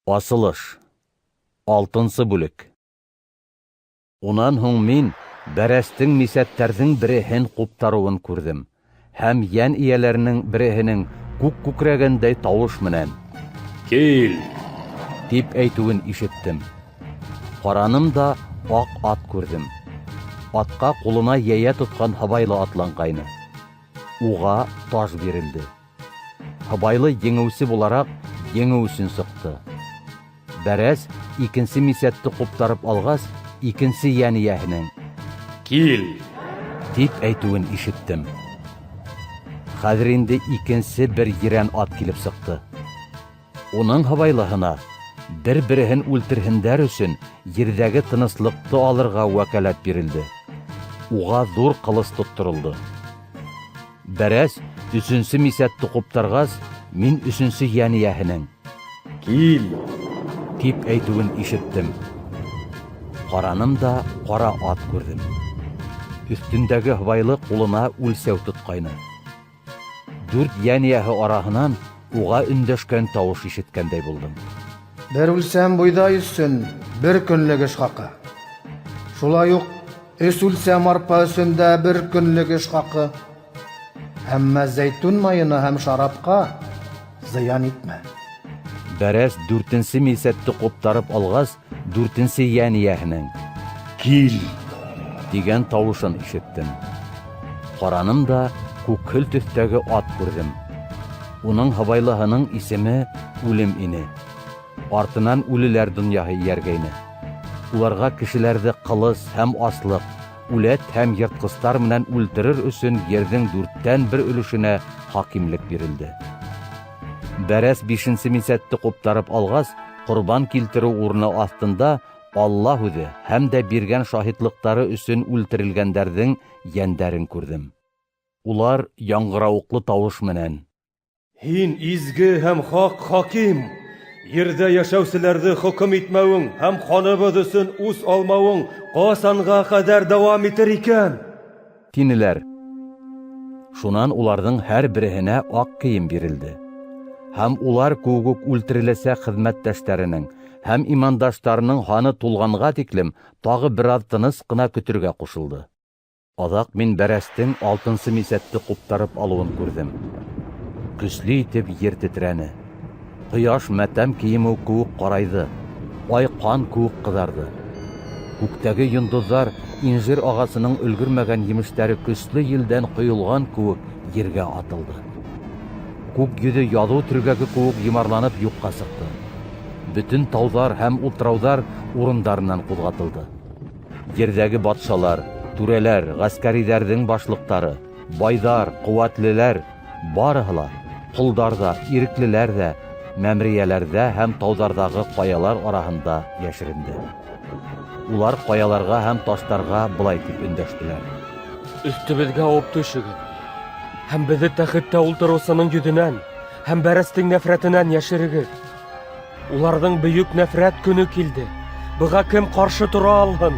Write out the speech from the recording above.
Асылыш. Алтынсы бүлек. Унан һуң мин бәрәстең мисәттәрҙең береһен ҡуптарыуын күрҙем һәм йән эйәләренең береһенең күк күкрәгәндәй тауыш менән «Кил!» тип әйтеүен ишеттем. Ҡараным да аҡ ат күрҙем. Атҡа ҡулына йәйә тотҡан һыбайлы атланғайны. Уға таж бирелде. Һыбайлы еңеүсе булараҡ еңеү өсөн сыҡты. Бәрәс икенсе мисәтте ҡуптарып алғас, икенсе йән эйәһенең «Кил!» тип әйтеүен ишеттем. Хәҙер инде икенсе бер ерән ат килеп сыҡты. Уның һыбайлыһына бер-береһен үлтерһендәр өсөн ерҙәге тыныслыҡты алырға вәкәләт бирелде. Уға ҙур ҡылыс тотторолдо. Бәрәс өсөнсө мисәтте ҡуптарғас, мин өсөнсө йән эйәһенең «Кил!» тип әйтеүен ишеттем. Ҡараным да ҡара ат күрҙем. Өҫтөндәге һыбайлы ҡулына үлсәү тотҡайны. Дүрт йән эйәһе араһынан уға өндәшкән тауыш ишеткәндәй булдым. Бер үлсәм бойҙай өсөн бер көнлөк эш хаҡы. Шулай уҡ өс үлсәм арпа өсөн дә бер көнлөк эш хаҡы. Әммә зәйтүн майына һәм шарапҡа зыян итмә. Бәрәс дүртенсе мисәтте ҡуптарып алғас, дүртенсе йән эйәһенең «Кил!» тигән тауышын ишеттем. Ҡараным да күкһел төҫтәге ат күрҙем. Уның һыбайлыһының исеме Үлем ине. Артынан үлеләр донъяһы эйәргәйне. Уларға кешеләрҙе ҡылыс һәм аслыҡ, үләт һәм йыртҡыстар менән үлтерер өсөн ерҙең дүрттән бер өлөшөнә хакимлек бирелде. Бәрәс бишенсе мисәтте ҡуптарып алғас, ҡорбан килтереү урыны аҫтында Алла һүҙе һәм дә биргән шаһитлыҡтары өсөн үлтерелгәндәрҙең йәндәрен күрҙем. Улар яңғырауыҡлы тауыш менән: «Һин изге һәм хаҡ хаким, ерҙә йәшәүселәрҙе хөкөм итмәүең һәм ҡаныбыҙ өсөн үс алмауың ҡасанға ҡәҙәр дауам итер икән?» тинеләр. Шунан уларҙың һәр береһенә аҡ кейем бирелде. Һәм улар кеүек үк үлтереләсәк хеҙмәттәштәренең һәм имандаштарының һаны тулғанға тиклем тағы бер аҙ тыныс ҡына көтөргә ҡушылды. Аҙаҡ мин бәрәстең алтынсы мисәтте ҡуптарып алыуын күрҙем. Көслө итеп ер тетрәне. Ҡояш матәм кейеме кеүек ҡарайҙы, ай ҡан кеүек ҡыҙарҙы. Күктәге йондоҙҙар инжир ағасының өлгөрмәгән емештәре көслө елдән ҡойолған кеүек ергә атылды. Күк йөҙө яҙыу төргәге кеүек йомарланып юҡҡа сыҡты. Бөтөн тауҙар һәм утрауҙар урындарынан ҡуҙғатылды. Ерҙәге батшалар, түрәләр, ғәскәриҙәрҙең башлыҡтары, байҙар, ҡеүәтлеләр, барыһы ла, ҡолдар ҙа, иреклеләр ҙә мәмерйәләрҙә һәм тауҙарҙағы ҡаялар араһында йәшеренде. Улар ҡаяларға һәм таштарға былай тип өндәштеләр: Өҫтөбөҙгә ауып төшөгөҙ һәм беҙҙе тәхеттә ултырыусының йөҙөнән һәм бәрәстең нәфрәтенән йәшерегеҙ. Уларҙың бөйөк нәфрәт көнө килде. Быға кем ҡаршы тора алһын?